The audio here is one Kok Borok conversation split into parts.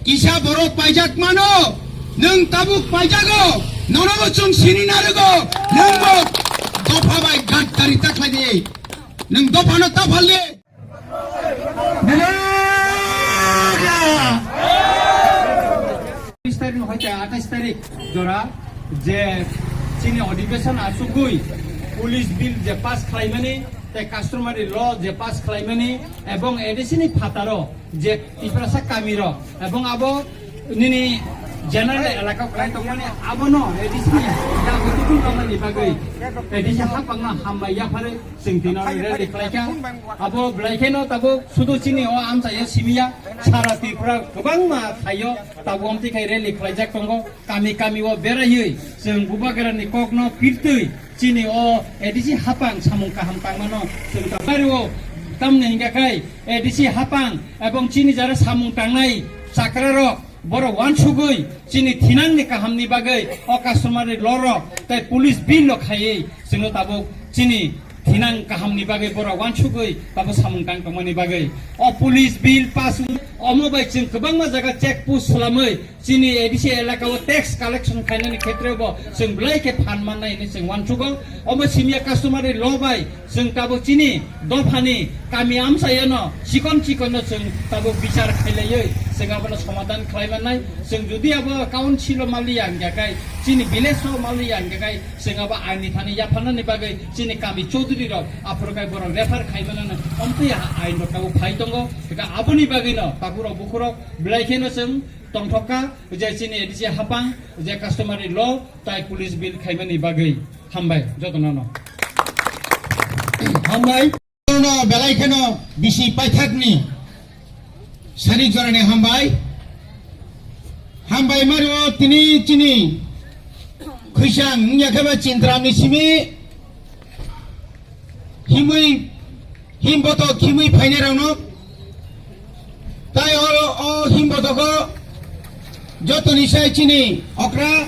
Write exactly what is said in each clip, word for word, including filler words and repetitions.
Kisa borok paijak mano, nwng tabuk paijago, nono bo chwng sini narwgo, nwng bo dopha bai gaddari ta khlai di. Nwng dophano ta phal di. Bish tarik hoite athais tarik jora je chini adhibeshon achugwi police bill je pass khlaimani tei customary law je pass khlaimani ebong A D C ni phataro je Tiprasa kami rok ebong abo nini general elaka khlai tongmani abono A D C ni yago tubun tongmani bagwi A D C hapangno hambai yaphare chwng tino rally khlaikha. Abo belai kheno tabuk sudu chini o amchaio simiya sara Tripura kwbangma thaio tabuk amtwi khai rally khlaijak tongo. Kami kami o beraiwi chwng bubagrani kokno pirtwi chini o A D C hapang samung kaham tangmano chwng tabari o tamni hingka khai A D C hapang ebong chini jara samung tangnai chakrarok borok wansugwi chini thinangni kahamni bagwi o customary law rok tei police bill rok khaiwi chwngno tabuk chini thinang kahamni bagwi borok wansugwi tabuk samung tang tongmani bagwi o police bill pass omo bai chwng kwbangma jaga check post swlamwi chini A D C elaka o tax collection khainani khetre bo chwng belai khe phan mannai hinwi chwng wansugo. Omo simiya customary law bai chwng tabuk chini dophani kami amchayano chikon chikonno chwng tabuk bichar khailaiwi chwng abono somadhan khlai mannai. Chwng jodi abo council o maliya hingya khai, chini village o maliya hingya khai, chwng abo aini thani yapharnani bagwi chini kami chaudhuri rok aphuru khai borok refer khai manani omtwi ain rok tabuk phai tongo. Hingkhe aboni bagwino takhurok bukhurok belai kheno chwng tongthokka je chini A D C hapang je customary law tai police bill khaimani bagwi. Hambai jotono no. Hambai. No belai kheno bisi paithakni sarik jorani hambai. Hambai mario tini chini khwisang wngya khe ba Chintramni simi himwi himbotok himwi phainairokno. Tai o, o himbotogo jotoni sai chini okra,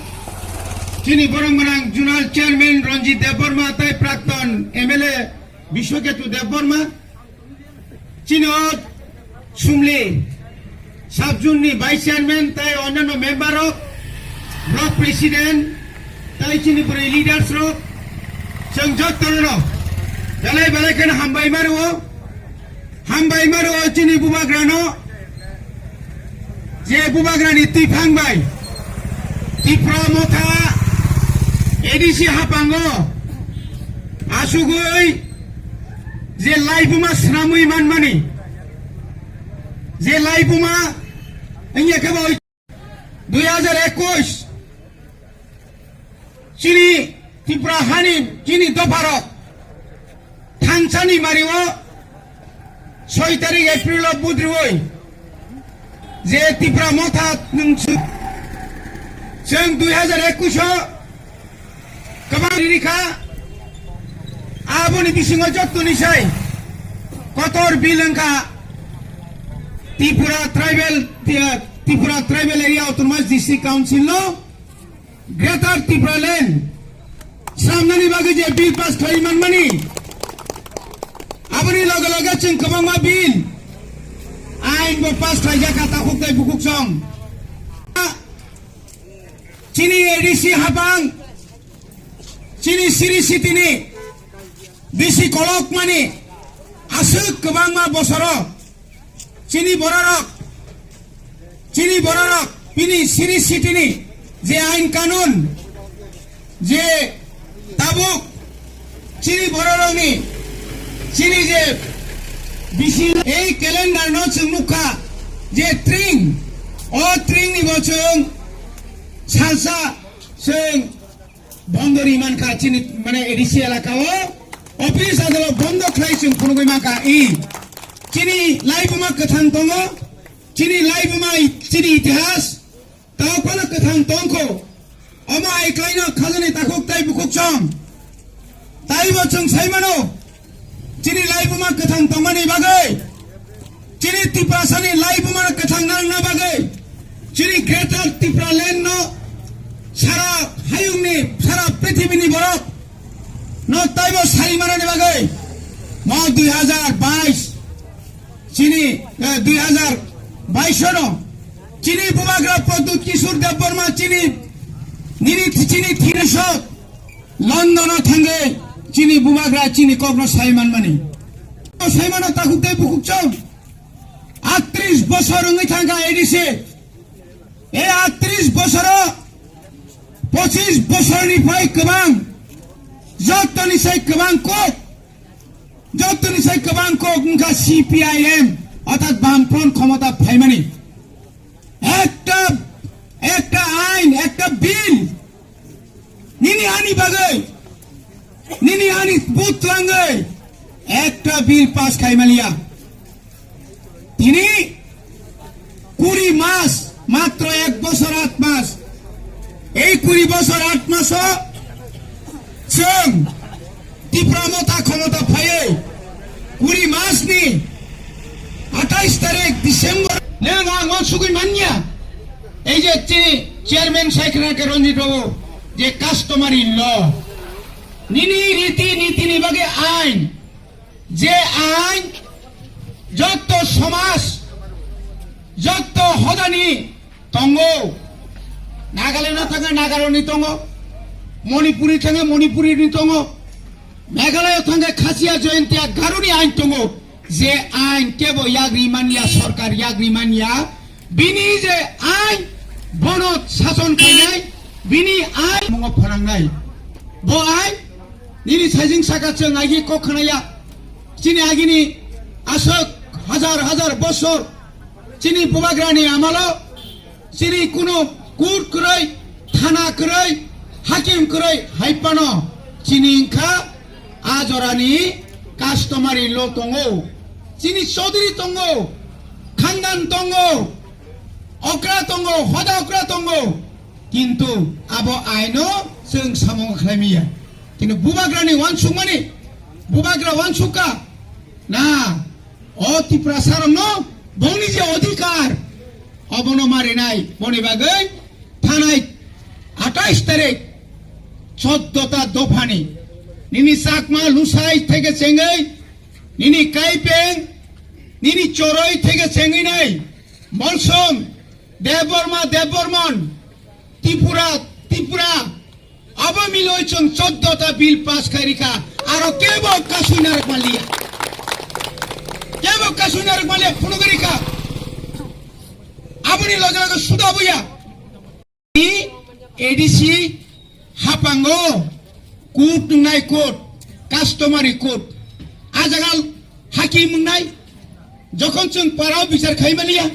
chini borok gwnang zonal chairman Ranjit Debbarma tai prakton M L A Biswaketu Debbarma, chini o Sumli Sabjunni vice chairman tai onyanno member rok, block president tai chini bwrwi leaders rok, chwng jotto rok belai belai kheno hambai maro, hambai maro chini bubagrano, je bubagrani twiphang bai Tipra Motha A D C hapango asugwi je laibuma swnamwi manmani, je laibuma wngya khe bo dui hajar ekush chini Tripura hani chini dopharok thangsani mario soi tarik April o budriwi je Tipra Motha nwng chwng dui hajar ekush o kwbang riri kha. Aboni bisingo jottoni sai kotor bill wngkha Tripura tribal, Tripura Tribal Area Autonomous District Council no Greater Tipraland swnamnani bagwi je bill pass khlai manmani, aboni loge loge chwng kwbangma bill ain bo pass khlaijak kha takhuk tei bukhuk song. Chini A D C hapang, chini Sri City ni bisi kolokmani aswk kwbangma bosoro chini bororok, chini bororok bini Sri City ni je ain kanun, je tabuk chini bororokni chini je bisi ei calendar no chwng nukha je tring, o tring ni bo chwng salsa chwng bondo ri mankha chini mane A D C elaka o office adalo bondo khlai chwng phunugwi mankha i chini laibuma kwthang tongo, chini laibuma i-, chini itihas tao phano kwthang tongkho. Omo ai klaino khajani takhuk tai bukhuk chong. Taibo chwng sai mano, chini laibuma kwthang tongmani bagwi, chini Tiprasani laibuma kwthang narwkna bagwi, chini Greater Tipraland no sara hayungni, sara prithibini borok no taibo sai manani bagwi mo dui hajar bais chini, eh, dui hajar bais no Chini bubagra Pradyut Kishore Debbarma chini, nini chini thirisok London o thangwi chini bubagra chini kokno sai manmani. Sai mano takhuk tei bukhuk chong. Atris bosor wngwi thangkha A D C. E atris bosoro pochis bosorni phai kwbang, jottoni sai kwbang kok, jottoni sai kwbang kok wngkha C P I M, orthat Bamfront khomota phaimani. Ekta, ekta ain, ekta bill, nini ani bagwi, nini ani but langwi, ekta bill pass khai maliya. Tini kuri mas, matro ek bosor at mas. Ei kuri bosor at maso chwng Tipra motha khomota phaiwi kuri masni atais tarik December nwng ang uansugwi manya. Ei je chini chairman secretary Ranjit babu je customary law nini riti nitini bagwi ain, je ain jotto somaj, jotto hodani tongo. Nagaland o thangkhe Nagaroni tongo, Manipuri thangkhe Manipurini tongo, Meghalaya thangkhe Khasia Jaintia Garoni ain tongo. Je ain kebo yagri manya, sorkar yagri manya, bini je ain bono sason khainai, bini ain mungo phanangnai. Bo ain nini sajing saka chwng agi kok khanaya. Chini agini aswk hajar hajar bosor chini bubagrani amalo chini kuno court kwrwi, thana kwrwi, hakim kwrwi hai phano chini wngkha a jorani customary law tongo. Chini chaudhuri tongo, khandan tongo, okra tongo, hoda okra tongo. Kintu abo aino chwng samung khlai manya. Kintu bubagrani uansukmani, bubagra uansukha na, o Tiprasarokno bongni je odhikar, obono marinai, boni bagwi thanai atais tarik choddo ta dophani nini Chakma Lusai theke chengwi, nini Kaipeng, nini Choroi theke chengwi nai, Molsom, Debbarma, Debbarman, Tripura, Tripura, abo miloi chwng choddo ta bill pass khai rikha, aro kebo kasui narwk manliya. Kebo kasui narwk manliya, phunugwi rikha. Aboni loge loge suda buya. A D C hapango court wngnai court, customary court. A jaga hakim wngnai, jokhon chwng parao bichar khai manliya.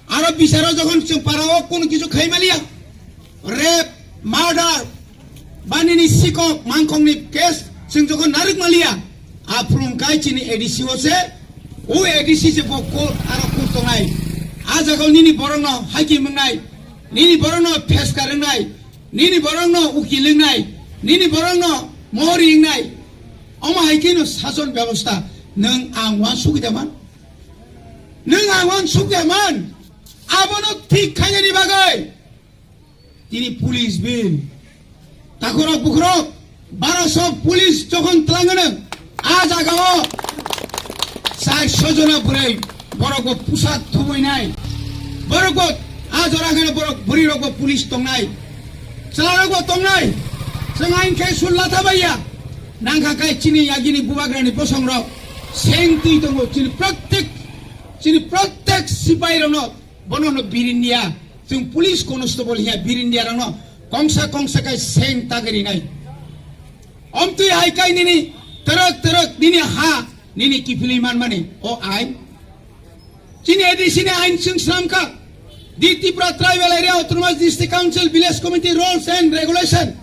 Aro bicharo jokhon chwng parao kunu kisu khai manliya, rape, murder, ba nini sikok mangkhokni case chwng jokhon narwk manliya, aphuru kai chini A D C o se, o A D C se bo court aro court tongnai. A jagao nini borokno hakim wngnai, nini borokno pheska rwngnai, nini borokno ukil wngnai, nini borokno mohori wngnai. Omo hai kheno sason bebosta nwng ang uansugwi da man? Nwng ang uansukya man, abono thik khainani bagwi tini police bill. Takhurok bukhurok, baro sok police jokhon twlangano, a jagao char sojona bwrwi borokbo pusat thubuinai. Borokbo a jora kheno borok bwrwirokbo police tongnai. Chwlarokbo tongnai. Chwng ain khe sul lathabaiya. Nangkha kai chini yagini bubagrani bosongrok seng twi tongo. Chini prottek, chini prottek sipairokno, bono no birindia. Chwng police constable hiya birindia rokno kongsa kongsa kai seng tagwi rinai. Omtwi hai kai nini twrwk twrwk nini ha nini kiphilwi manmani o ain. Chini A D C ni ain chwng swnamkha, The Tripura Tribal Area Autonomous District Council Village Committee Rules and Regulation.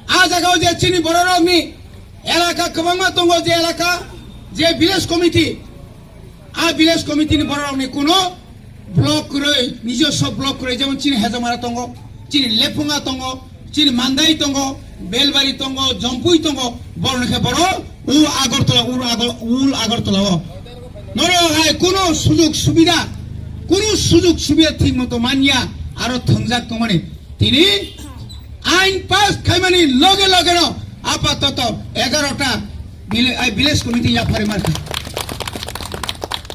A jagao je chini bororokni elaka kwbangma tongo, je elaka, je village committee, a village committee ni bororokni kuno block kwrwi, nijoswo block kwrwi, jemon chini Hejamara tongo, chini Lephunga tongo, chini Mandai tongo, Belbari tongo, Jompui tongo, borok khe borok u Agartala, ur Agar-, ul Agartala o. Norok hai kuno sujug subida, kuno sujug subida thik moto manya, aro thwngjak tongmani. Tini ain pass khaimani loge loge no apatoto egarota vile-, ai village committee yaphari markha.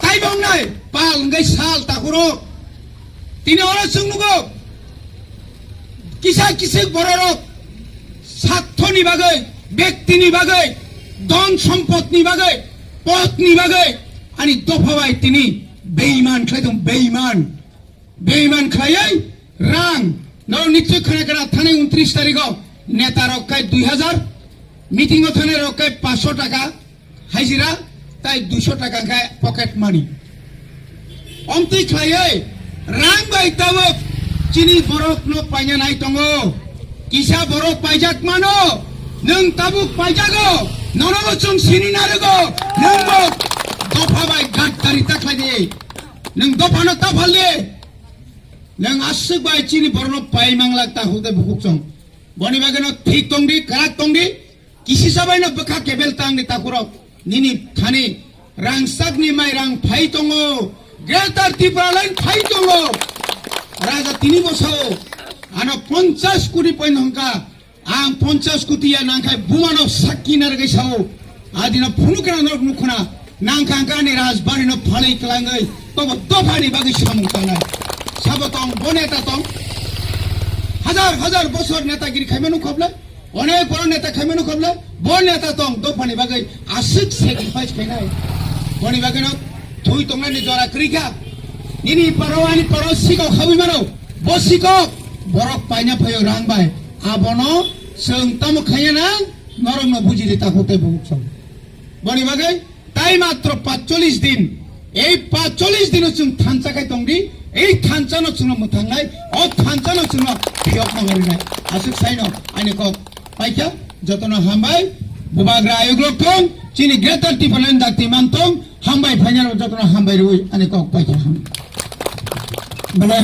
Tai bong nai, pal ngai sal takuro. Tini oro chwng nugo, kisa kisik bororok sathoni bagwi, bektini bagwi, dhon sompotni bagwi, potni bagwi ani dopha bai tini beiman khlai tong, beiman. Beiman khlaiwi rang. Norok nichoi khna khna thani untris tarigo neta rok khai dui hazar, meeting o thani rok khai paanch sho taka, hajira, tai duiso taka khe pocket money. Omtwi khlaiwi rang bai tabuk chini borok no paina nai tongo. Kisa borok paijak mano, nwng tabuk paijago, nono bo chwng sini narwgo, nwng bo dopha bai gaddari ta khlai di. Nwng dopha no ta phal di. Nwng aswk bai chini borok no pai manglak ta huk de bukuk chwng. Boni bagwi no thik tong di, kwrak tong di. Kisi sabai no bwkha kebel tang ni takhurok. Nini thani rangsak ni mai rang phai tongo. Greater Tipraland phai tongo. Raja tini bo sao. Ano ponchas koti point hongka. Ang ponchas koti ya nangkhai buma no sakki narwgwi sao. Adino phunukna norok nukhuna. Nangkha hangka ani rajbari no phalwi kwlangwi. Tobo dopha ni bagwi samung tangnai. Sabo tong, bo neta tong. Hajar hajar bosor netagiri khaima nukhoble. Onek boro neta khaimano kobla, bo neta tong dophani bagwi aswk sacrifice khainai. Boni bagwino thwi tongnani jora kwrwi kha. Nini paro ani paro sikok habwi mano. Bo sikok borok paina phaio rang bai. Abono chwng tamo khaiya nang, norokno bujidi takhuk tei bubuk song. Boni bagwi tai matro paanchchollish din. Ei paanchchollish dino chwng thansa khai tongdi. Ei thansa no chwngno mwthangnai. O thansa no chwngno phiyok nang rinai. Aswk saino ani kok paikha. Jotono hambai. Bubagra ayugrok tong. Chini Greater Tipraland dakti man tong. Hambai phainaro jotono hambai rwi ani kok paikha ham. Belai